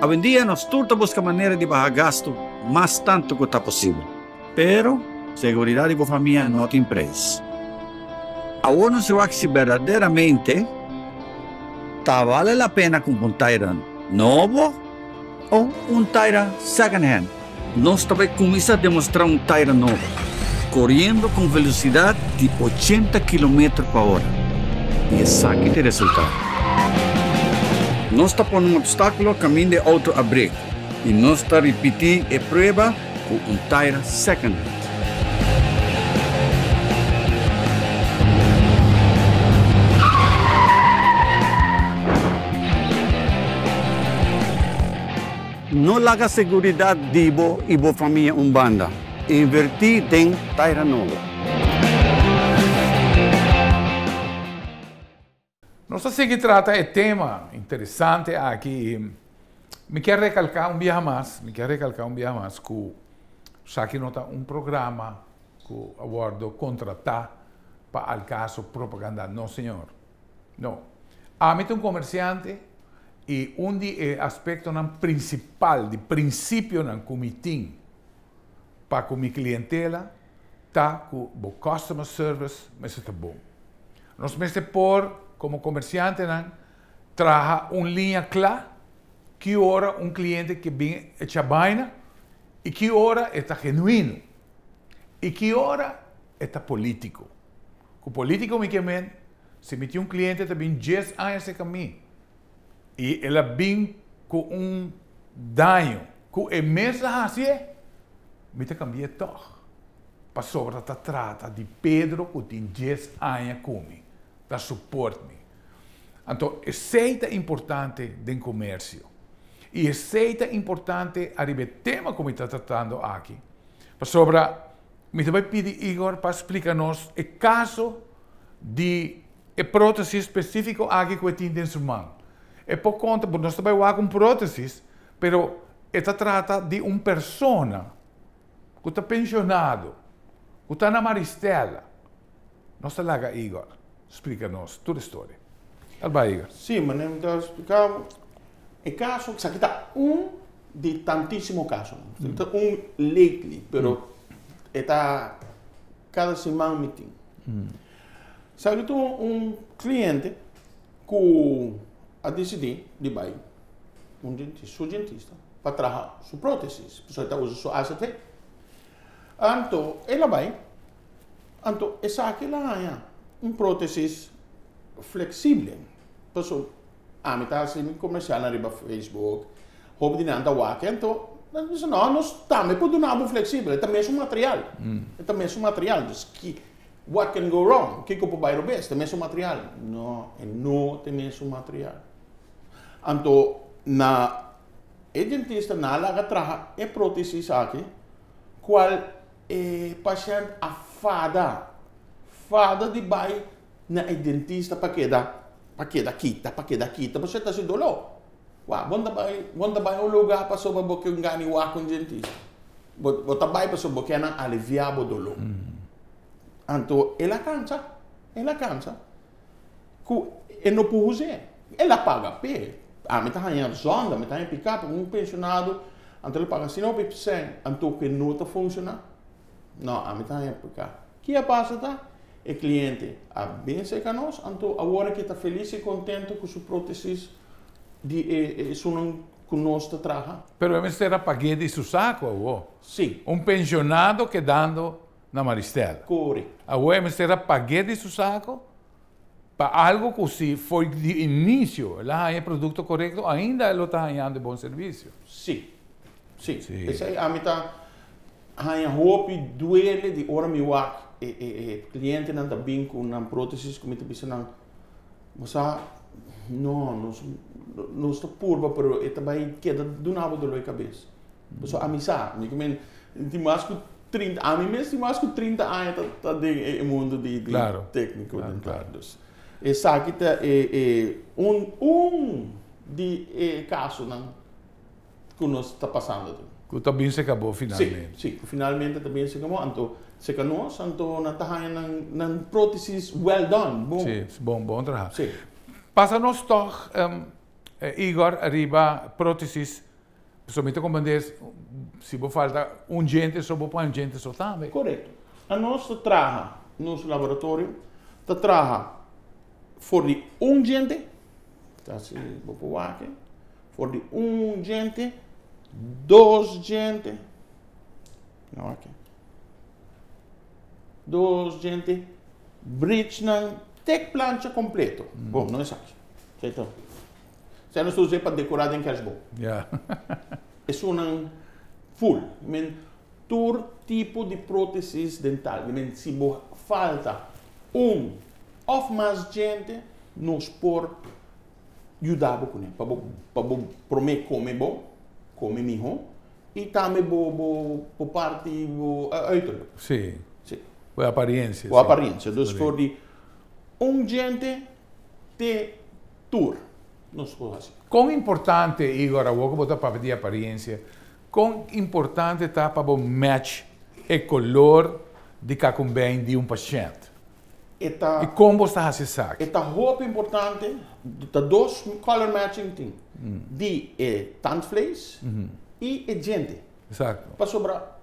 Awendia nos tur ta buska manera di baha gastu mas tantu ku ta posibel. Pero, seguridat di bo famia no tin preis. Awor nos wak si berdaderamente ta bale la pena kumpra un taira nobo o un taira second hand. Nos ta bai kuminsá demostrá un taira nobo, koriendo ku un velosidat di ochenta kilometer pa ora. I esaki ta e resultado. Nos ta pone un opstákulo kaminda e outo a brek i nos ta ripití e prueba ku un taira second hand. No laga seguridat di bo i bo famia un banda. Invertí den taira nobo. Nos ta sigui trata e tema interesante aki i mi kier recalca un biaha mas, mi kier recalca un biaha mas cu esaki no ta un programa cu a wordo contrata pa al caso propaganda, no señor, no. Ami ta un comerciante i un di e aspectonan principal, di principionan cu mi tin pa cu mi clientela ta cu bo customer service mester ta bon. Nos mester por, komo komersiantenan, traha un liña kla ki ora un kliente ke bin echa baina i ki ora e ta genuino i ki ora e ta polítiko. Ku polítiko mi ke men, si mi tin un kliente ta bin djes aña serka mi i el a bin ku un daño ku e mes a hasié, mi ta kambi'é tòg. Pasobra ta trata di Pedro ku tin djes aña ku mi, ta suport mi. Anto esei ta importante den komersio. I esei ta importante ariba e tema ku mi ta tratando aki. Pasobra mi ta bai pidi Igor pa splika nos e kaso di e prótesis spesífiko aki ku e tin den su man. E por konta, nos ta bai wak un prótesis, pero e ta trata di un persona. ku ta penshonado, ku ta na Maristella. Nos ta laga Igor splika nos tur e storia. Al bai, Igor. Sí, manera mi ta splika bo, e kaso esaki ta un di tantísimo kasonan. Esaki ta un lately, pero e ta kada siman mi tin. Esaki ta un kliente ku a disidí di bai un dentista, su dentista, pa traha su prótesis, pasobra e ta usa su AZV. Anto el a bai, anto esaki el a haña un prótesis fleksible, pasobra ami ta hasi mi komersialnan riba Facebook, hopi di nan ta wak, anto nan ta bisa no, nos tambe por duna bo fleksibel, e ta mesun material, e ta mesun material, dus ki what can go wrong, kiko por bai robes, ta mesun material, no, e no ta mesun material. Anto na e dentista nan a laga traha e prótesis aki, kual e pashènt a fada, fada di bai na e dentista pa keda, pa keda kita, pa keda kita, pasobra e ta hasi doló. Wak, bo no ta bai, bo no ta bai un lugá pasobra bo ke un gana di wak un dentista. Bo, bo ta bai pasobra bo ke nan aliviá bo doló. Anto el a kansa, el a kansa. Ku e no por us'é. El a paga p'e. Ami ta haña zònde, mi ta haña piká pasobra un penshonado anto el a paga asina hopi sèn anto ku e no ta funshoná. No, ami ta haña piká. Ki a pasa ta? E cliente a bin serka nos, anto awor ku ta felis i kontentu ku su prótesis di e ku nos ta traha. Pero mester a pag'é di su sako, awo. Si. Un penshonado kedando na Maristella. Korekto. Awo mester a pag'é di su sako pa algu ku si for di inisio el a haña e produkto korekto, ainda e ta hañando bon servisio. Si. Esei ami ta haña hopi duele di ora mi wak e klientenan ta bin ku nan prótesis ku mi ta bisa nan, bo sa, no, nos ta purba, pero e ta bai keda duna bo dolor di kabes. So ami sa, mi ke tin mas ku 30, ami mes tin mas ku 30 aña ta den e mundu di tékniko dental. Dus esaki ta e un di e kasonan ku nos ta pasando. Ku tambe se kabó finalmente. Si, ku finalmente tambe se kabó. Anto, se nos, anto nan ta nan nan prótesis well done, bon. Si, bon, bon traha. Si. Pasa nos toch, Igor, ariba prótesis, somente komprondé si bo falta un djente so, bo pone un djente so tambe. Korekto. Anos ta traha, nos laboratorio, ta traha for di un djente, ta asina, bo por wak, for di un djente, dos djente, no aki, dos djente, bridge nan, te plancha kompleto. Bon, no esaki. Sierto? Esei nos ta usa pa dekorá den kerstboom. E un full. Men, tur tipo di prótesis dental. Men, si bo falta un òf mas djente, nos por yuda kuné. Pa bo promé kome bon, kome mihó, i tambe bo parti bo uiterlijk. Bo aparensia. Bo aparensia. Dus for di un djente te tur. Nos por hasi. Kon importante, Igor, awor ku bo ta papia di aparensia, kon importante ta pa bo match e koló di kakumbein di un pashènt? E ta, I kon bo ta hasi esaki? E ta hopi importante, ta dos color matching tin. Di e tandvlees i e djente. Pasobra,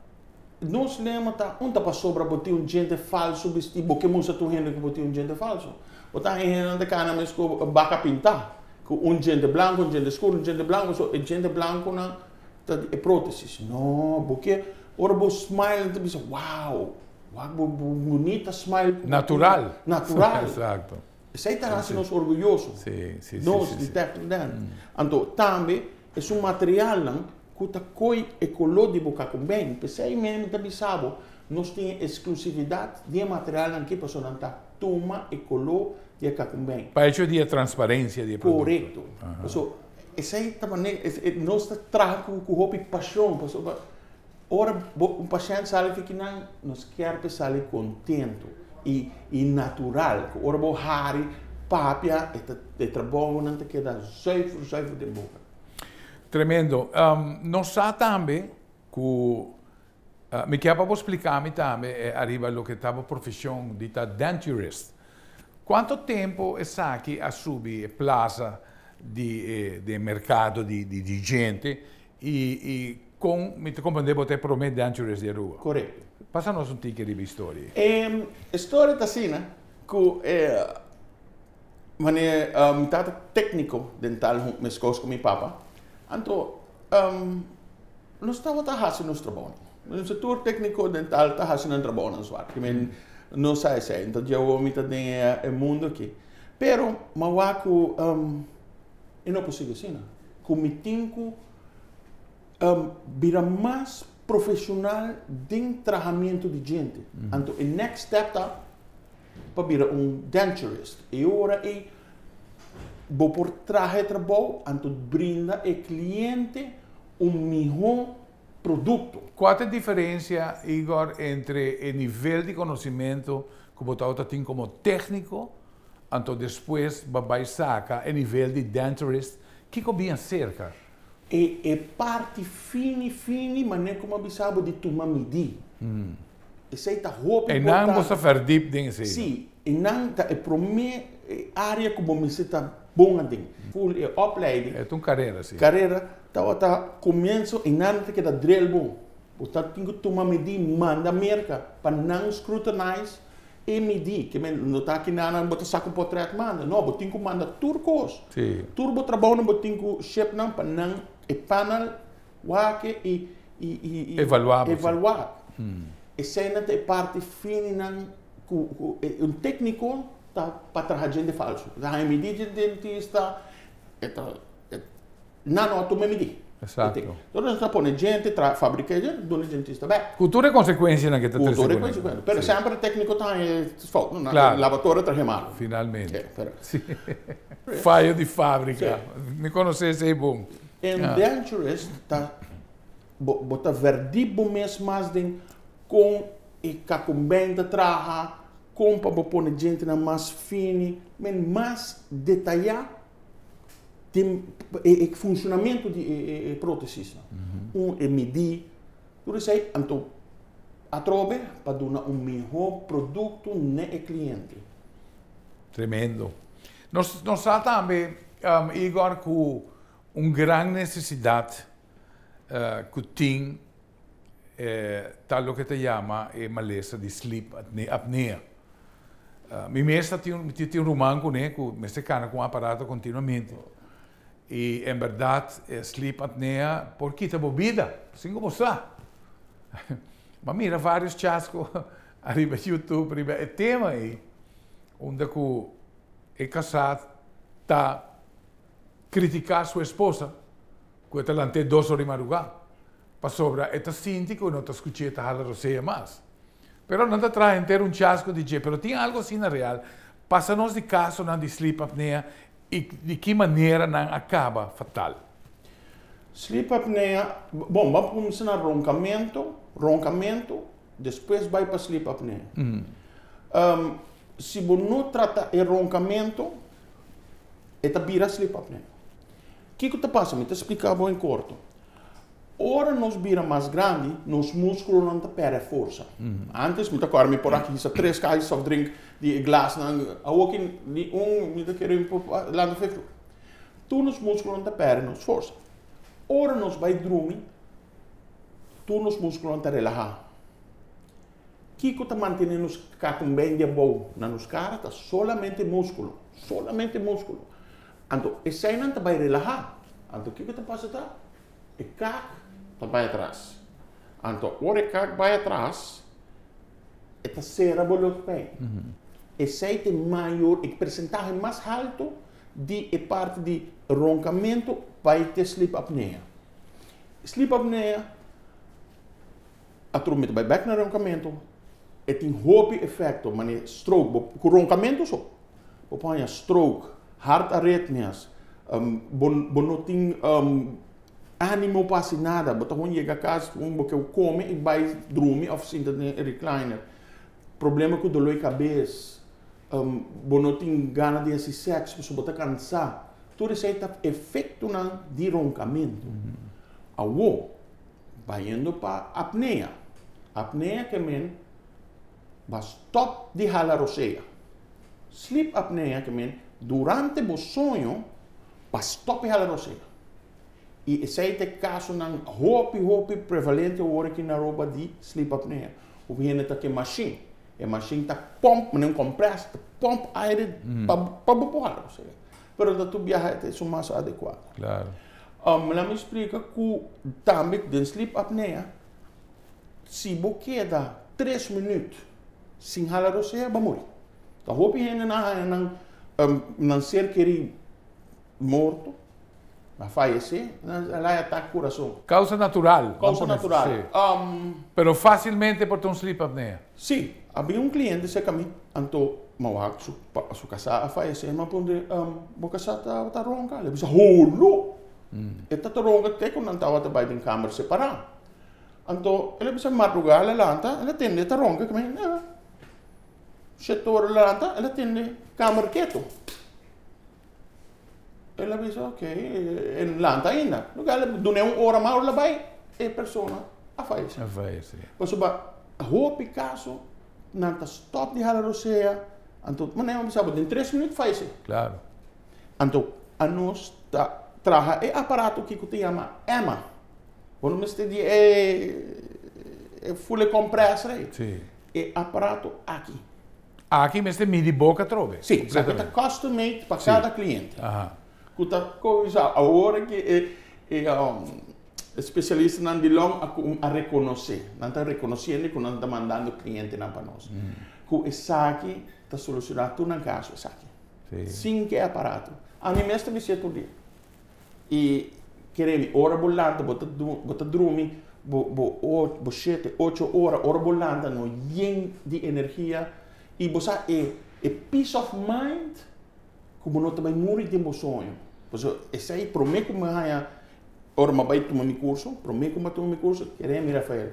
nos lema ta, un ta pasobra bo tin un djente falsu bistí, bo ke mustra tur hende ku bo tin un djente falsu. Bo ta hende ta kana mes ku baka pintá, ku un djente blanku, un djente skur, un djente blanku, so e djente blankunan ta e prótesis. No, bo ke, ora bo smile, ta bisa, wow, wak bo bunita smile. Natural. Natural. Esei ta hasi nos orguyoso. Nos di Technodent. Anto, tambe, e un materialnan ku ta koi e koló di bo kakumbein. P'esei mes ta bisa bo, nos tin eksklusividat di materialnan aki pasobra nan ta tuma e koló di e kakumbein. Pa hecho di transparensia di produkto. Korekto. So, esei ta nos ta traha ku hopi pashon, pasobra ora un pashènt sali akinan, nos ke pa sali kontentu i natural. Ora bo hari papia, e trabounan ta keda zuiver, zuiver den boka. Tremendo. Nos sa tambe ku mi ke pa splika mi tambe ariba loke ta e profeshon di ta denturist. Kuantu tempu esaki a subi plasa di merkado di hende i kon mi ta komprondé bo ta e promé denturist di Aruba? Korekto. Pasa nos un tiki di historia. E historia ta asina, ku manera mi tata tékniko dental meskos ku mi papa, anto nos tabata hasi nos trabou. E sektor tékniko dental ta hasi nan trabou nan zwak. Men, no sa esei, anto ya mi ta den e mundu aki. Pero m'a wak ku e no por sigui asina. Ku mi tin ku bira mas profeshonal den trahamentu di hende. Anto, e next step ta pa bira un denturist. I ora e bo por traha trabou, anto brinda e kliente un mihó produkto. Kua ta e diferensia, Igor, entre e nivel di konosementu ku bo tin komo tékniko, anto despues bai saka e nivel di denturist, kiko bin aserka? E parti fini, fini, manera kon bisa bo di tuma midi. Esei ta hopi E nan bo verdiep den esei. Si, e nan ta e promé area ku bo mester ta bon aden. Full e opleiding. E un karera, si. Karera, ta komienso e nan ta keda drill bon. Bo ta tin ku tuma midi, manda Merka pa nan scrutinize. E midi, ke men no ta aki nan bo ta saka un potret manda, no, bo tin ku manda tur kos. Tur bo trabounan bo tin ku ship nan pa nan e panel wak i i i Evaluá bo. Evaluá. Eseinan ta e parti fininan ku ku un tékniko ta pa traha djente falsu. Ta haña midi dje dentista, e ta Nan no a tuma e midí. Exacto. Entonces nos ta pone djente, tra, fabrica e djente, duna e djentista bek. Cu tur e consecuencianan cu ta Cu trece tur e cu ne. consecuencianan. Pero semper e tecnico ta haña e fout. No, Claro. Laboratorio traha e malo. Finalmente. Sí, pero. Sí. Fayo di fabrica. Sí. Mi conoce esey bon. Indenturist ta, bo, bo ta verdiep bo mes mas den con e kakumbein ta traha, con pa bo pone djentenan mas fini, men mas detaya. Tin e funshonamentu di e prótesisnan. Un e midí, tur esei, anto atrobe pa duna un mihó produkto n'e e kliente. Tremendo. Nos nos sa tambe, Igor, ku un gran nesesidat ku tin ta loke ta yama e malesa di sleep apnea. Mi mes ta tin mi tin un ruman kuné ku mester kana ku un aparato kontinuamente i en bèrdat e sleep apnea por kita bo bida sin ku bo sa. Mi a mira vários chasko ariba YouTube riba e tema ei unda ku e kasá ta kritiká su esposa ku e ta lant'é dos ora di madrugá pasobra e ta sinti ku e no ta skuch'é ta hala rosea mas. Pero nan ta traha henter un chasco di dje, pero tin algo asina real. Pasa nos di casonan di sleep apnea y di ki manera nan a caba fatal. Sleep apnea, bon, ban cuminsa na roncamento, roncamento, despues bay pa sleep apnea. Si bo no trata e roncamento, e ta bira sleep apnea. Kico ta pasa? Mi ta splica bo en corto. Ora nos bira mas grandi, nos múskulonan ta pèrdè forsa. Ántes mi ta kòrda mi por a hisa tres kaha di softdrink di e glasnan, awor ki ni un mi ta kere mi por lanta fe flu. Tur nos múskulonan ta pèrdè nos forsa. Ora nos bai drumi, tur nos múskulonan ta relahá. Kiko ta mantené nos kakumbein di abou na nos kara ta solamente múskulo, solamente múskulo. Anto eseinan ta bai relahá. Anto kiko ta pasa ta? E kak ta bai atras. Anto ora e kak bai atras, e ta sera bo luchtpijp. Esei ta e mayor, e persentahe mas halto di e parti di ronkamentu bai te sleep apnea. Sleep apnea, atrobe mi ta bai bek na ronkamentu, e tin hopi efekto, manera stroke, bo ku ronkamentu so. Bo por haña stroke, hart arritmias, bo bo no tin animo pa hasi nada, bo ta gewoon yega kas, gewoon bo ke kome i bai drumi òf sinta den e recliner. Problema ku doló di kabes, bo no tin gana di hasi sèks pasobra bo ta kansá. Tur esei ta efektonan di ronkamentu. Awor, bayendo pa apnea. Apnea ke men Ba stop di hala rosea. Sleep apnea ke men durante bo soño ba stop di hala rosea. I esei ta e kasonan hopi hopi prevalente awor aki na Aruba di sleep apnea. Hopi hende ta ke mashin. E mashin ta pomp, manera un kompres, ta pomp aire pa pa bo por hala rosea. Pero ta tur biaha e ta esun mas adekuado. Claro. Laat mi splika ku tambe den sleep apnea Si bo keda tres minuut sin hala rosea, bo a muri. Ta hopi hende nan haña nan nan ser keri morto, a fayesé, nan a haña atak kurason. Causa natural. Causa natural. Pero facilmente por ta un sleep apnea. Si, a bin un cliente cerca mi, anto mi a wak su su casá a fayesé, mi a puntra, bo casá ta ronca? El a bisa, holo! E ta ta ronca te cu nan tabata bay den camber separá. Anto el a bisa madrugá el a lanta, el a tende ta ronka ku mi, nah. Shete ora el a lanta, el a tende kamer ketu. El a bisa ok, e no lanta ainda. Loke el a dun'é un ora mas, ora el a bai, e persona a fayesé. A fayesé. Pasobra hopi kaso nan ta stòp di hala rosea, anto manera mi a bisa bo, den tres minüt fayesé. Klaro. Anto anos ta traha e aparato aki ku ta yama EMA. Bo no mester di e full e compressor ei. Sí. E aparato aki. Aki mester midi boka atrobe. Si, esaki ta custom made pa kada cliente. Ku ta kuminsá awor ku e e spesialistanan di long a a rekonosé, nan ta rekonosiendo ku nan ta mandando klientenan pa nos, ku esaki ta solushoná tur nan kaso esaki. Sin ke aparato. Ami mes ta bis'é tur dia. I kere mi, ora bo lanta bo ta bo ta drumi bo bo bo shete, ocho ora, ora bo lanta no yen di energia i bo sa e e peace of mind ku bo no ta bai muri den bo soño. Pasobra esei promé ku mi haña ora mi a bai tuma mi kurso, promé ku mi a tuma mi kurso, kere mi Rafael,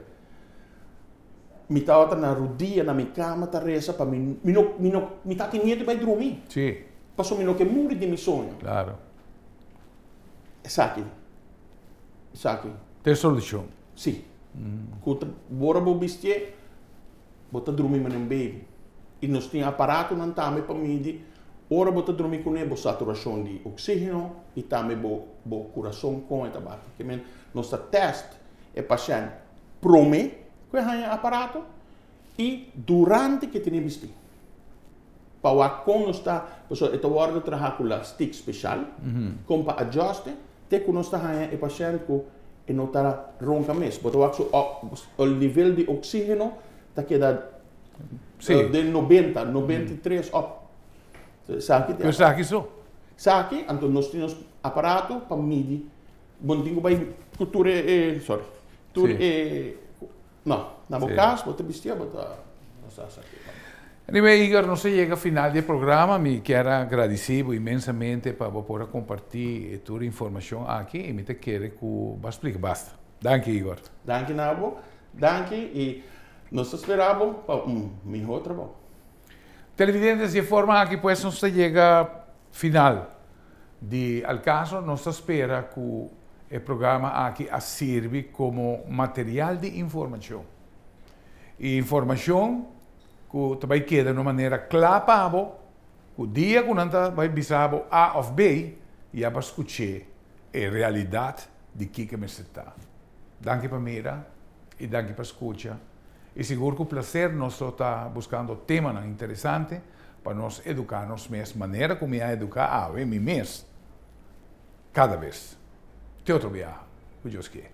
mi tabata na rudia na mi kama ta resa pa mi mi no mi no mi tatin miedu di bai drumi. Pasobra mi no ke muri den mi soño. Esaki, esaki. Ta e solushon. Si. Ku ta ora bo bistié, bo ta drumi manera un baby. I nos tin aparatonan tambe pa midi ora bo ta drumi kuné bo saturashon di oksígeno i tambe bo bo kurason kon e ta bati. Ke men nos ta tèst e pashènt promé ku e haña e aparato i durante ku e tene bistí. Pa wak kon nos ta, pasobra e ta wòrdu traha ku lastik speshal, kon pa adjust e, te ku nos ta haña e pashènt ku e no ta ronka mes. Bo ta wak su nivel di oksígeno ta keda den nobenta, 93 òp. Esaki ta. Esaki so? Esaki, anto nos tin nos aparato pa midi, bo no tin ku bai ku tur e, sorry, tur e. No, na bo cas bo ta bistia bo ta nos a sa kico. Anyway Igor, nos a yega final di e programa, mi kier a gradici bo inmensamente pa bo por a comparti e tur informacion aki y mi ta kere cu bo a splica basta. Danki Igor. Danki na bo, danki y nos ta spera bo pa un miho trabou. Televidentes, di e forma aki pues nos ta yega final di Al Caso, nos ta spera cu e programa aki a sirbi como material di informacion. Y informacion cu ta bay keda na un manera cla pa bo, cu dia cu nan ta bay bisa bo A of B, ya bo a scuche e realidad di kico mester ta. Danki pa mira y danki pa scucha. Y sigur cu placer nos lo ta buscando temanan interesante pa nos educa nos mes manera cu mi a educa awe mi mes cada bes. Te otro biaha, cu Dios kie.